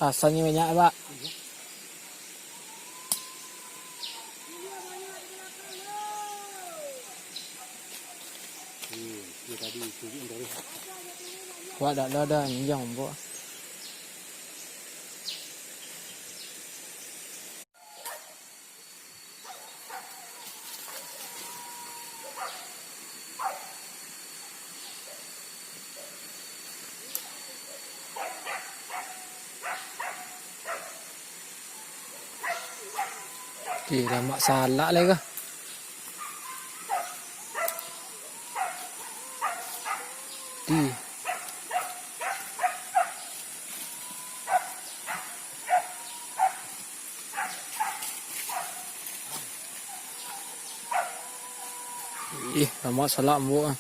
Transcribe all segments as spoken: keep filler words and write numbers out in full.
Rasanya banyak, Pak. Wak, dak ado, ado anjiang, Mbok. Oke, lamak salak lai ko. Di. Ih, lamak salak, Mbok.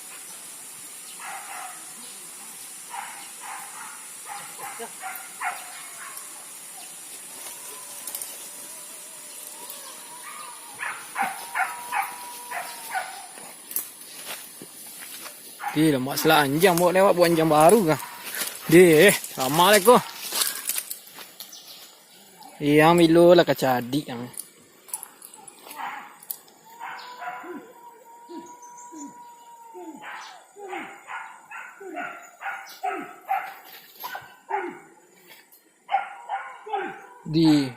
Ih, lamak salak anjiang, Mbok, lewat buah anjiang baru kah? Deh, eh, lamak lai ko. Yang bilo lah kacadik yang. Di.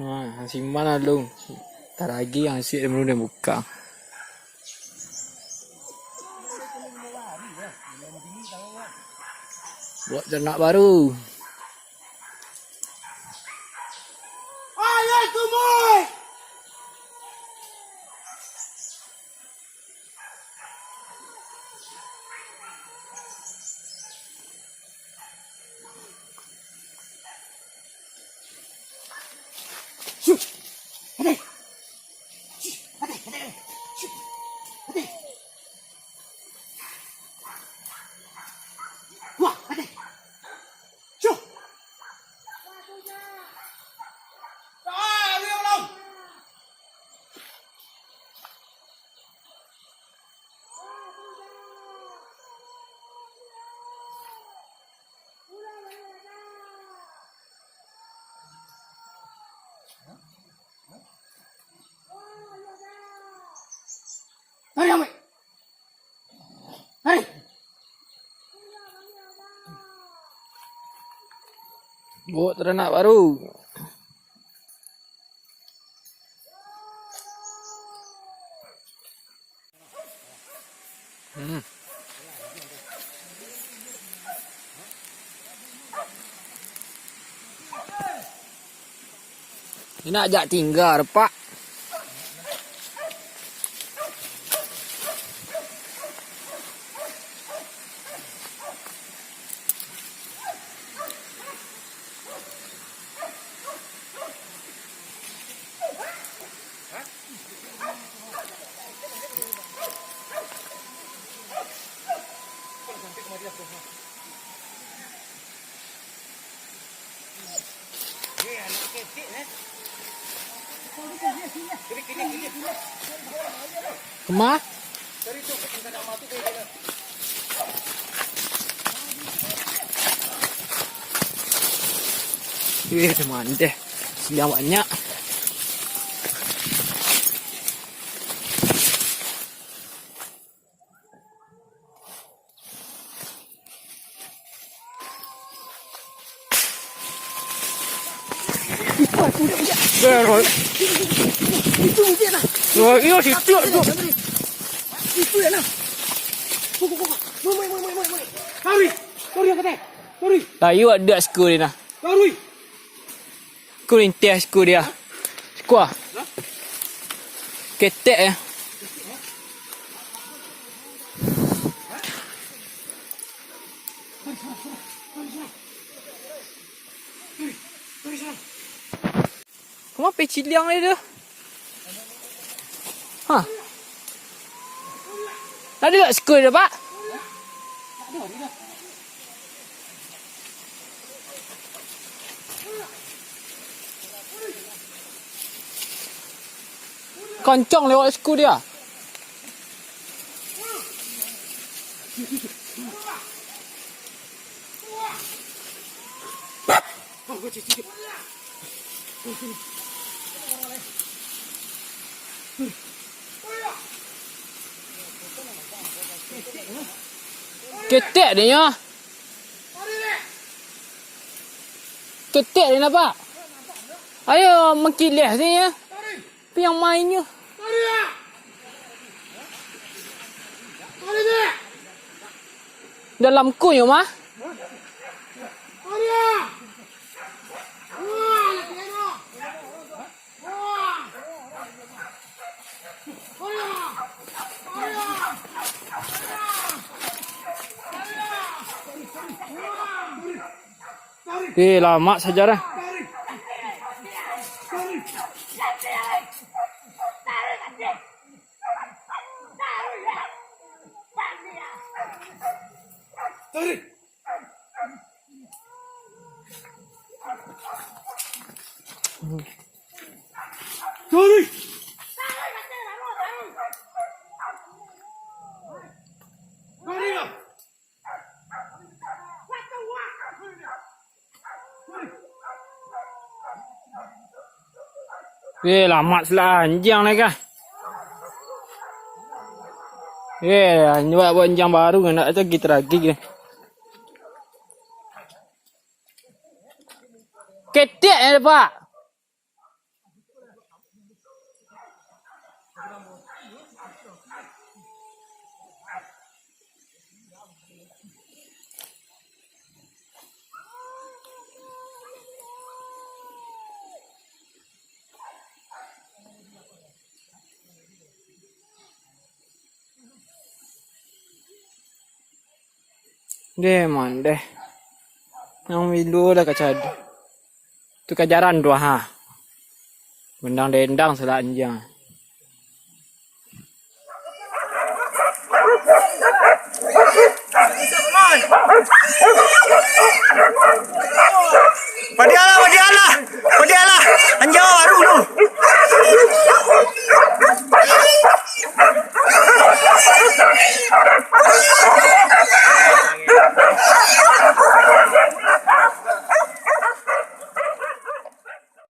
Wah, simpan lah lu. Taragi yang siap dia belum dia buka. Buat ternak baru. Ayo, Tumui! Lari, Amai! Lari! Buat taranak baru. Hmm. Indak jak tingga, Pak. Kemah? Wih, teman deh. Siang banyak. Itu dia lah. Wah, iyo, situ tu. Itu dia lah. Kok, kok, kok, kok. Moi, moi, moi, moi, moi, moi. Lari. Lari, angkat, eh. Lari. Tayu ada sku dia nah. Lari. Sku lintah sku dia. Sku ah. Ketek ya. Kama peh ciliang tadi tu? Ha. Tadi tak sekul dah, Pak? Kancang lewat siku dia. Ketek dia nyo. Ketek dia nampak. Ayo, mengkileh sini ya. Piang mainnyo. Dalam kunyo mah. Eh, lamak sajarah. Weh, lamak sila anjiang lai kah. Weh, nyuak buat anjiang baru, nak tu kita lagi. Ketek ya, Pak. Deh, man, deh. Nang milu lah kacado. Tu kajaran tu, ha. Bendang dendang salah anjiang. Padialah, padialah, padialah.